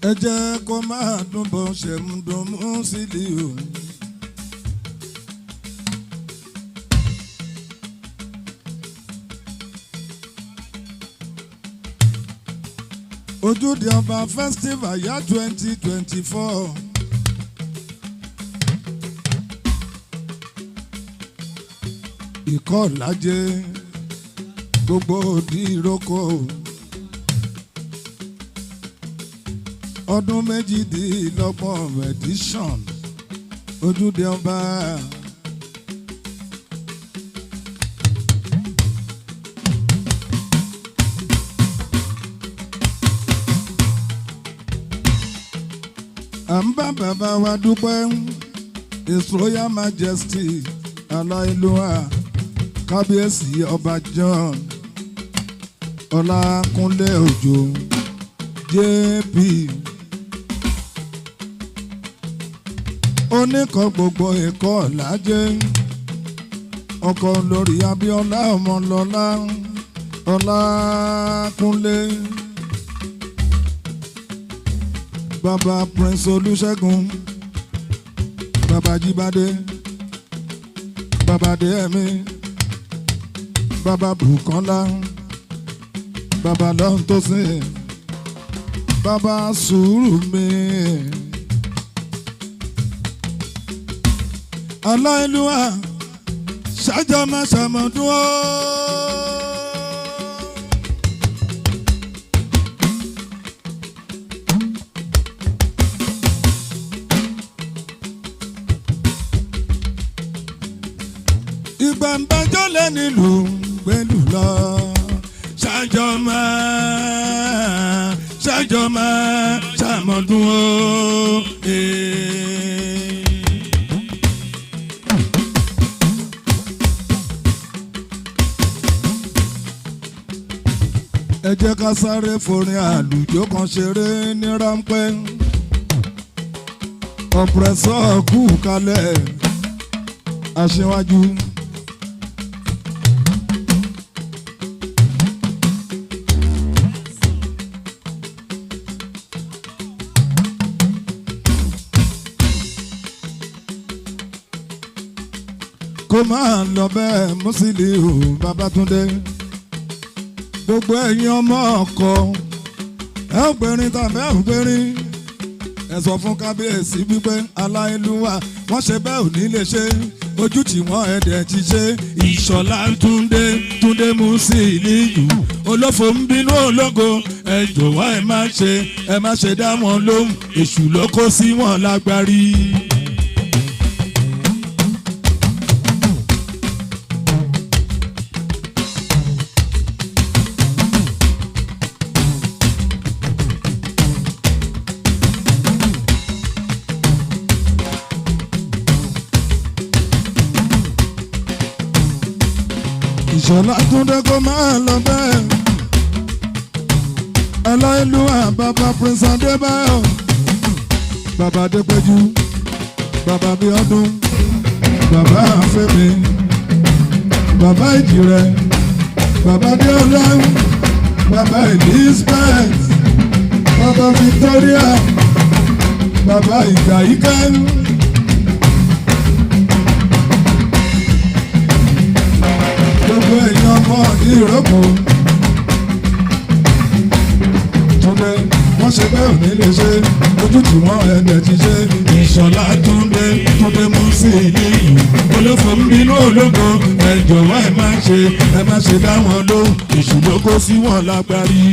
Ẹ jẹ́ kó máa dún bó ṣe ń dún Musiliu. Ojúde Ọba Festival yá 2024. Ìkọ́lájẹ gbogbo òdì ìrókò. Ọdún 28 edition Ojúde Ọba. À ń bá bàbá wa dúpẹ́, His Royal Majesty Aláìlúwà Kábíyèsí Ọba John Ọlákúnlé Òjó JP, oníkan gbogbo ẹ̀kọ́ làjẹ́, ọkọ lórí Abíọ́lá Ọmọlọ́lá Ọlákúnlé, bàbá Prince Olúṣẹ́gun, bàbá Jíbádé, bàbá Adéyẹmí, bàbá Bùkọ́lá, bàbá Lọ́ntósìn, bàbá Sùúrù mi. Aláìlúwà ṣáájọ́ máa ṣàmọ̀dún ó. Ìgbà ń bẹjọ́ lẹ́nìlú gbẹ́lú lọ. Ṣáájọ́ máa ṣáájọ́ máa ṣàmọ̀dún ó. Ẹ jẹ́ ká sáré forin àlùjọ kan ṣeré ní ráńpẹ́. Ọ̀pẹ̀sọ̀ kú kalẹ̀ aṣíwájú. Kó máa lọ bẹ́ẹ̀, Musiliu Babátúndé, gbogbo ẹ̀yin ọmọ ọkọ ẹ ò gbẹ̀rin tàbí ẹ ò gbẹ̀rin, ẹ sọ fún kábíyèsí wípé aláìlúwà wọ́n ṣe bẹ́ẹ̀ ò ní lè ṣe ojú tí wọ́n ẹ̀dẹ̀ ti ṣe. Ìṣọ̀lá Túndé Túndé Musiliu olófò ń bínú ológo, ẹ jọ̀wọ́ ẹ má ṣe dá wọn lóhùn, èṣù ló kó sí wọn lágbárí. Ìṣọ̀lá Túndé kó máa lọ bẹ́ẹ̀. Aláìlúwà bàbá Prince Adébáyọ̀, bàbá Adépẹ́jú, bàbá Bíọ́dún, bàbá Fẹ́mi, bàbá Ìjìrẹ́, bàbá Déọlá, bàbá Elizabeth, bàbá Victoria, bàbá Ìgbàyíkẹ́. Gbogbo èèyàn ọmọ ìrókò Túndé wọ́n ṣe bẹ́ẹ̀ ò ní lè ṣe ojú tí wọ́n ẹ̀dẹ̀ ti ṣe. Ìṣọ̀lá Túndé Túndé Musiliu olófò ń bínú ológo, ẹ jọ̀wọ́ ẹ má ṣe dá wọn lóhùn, èṣù ló kó sí wọn lágbárí.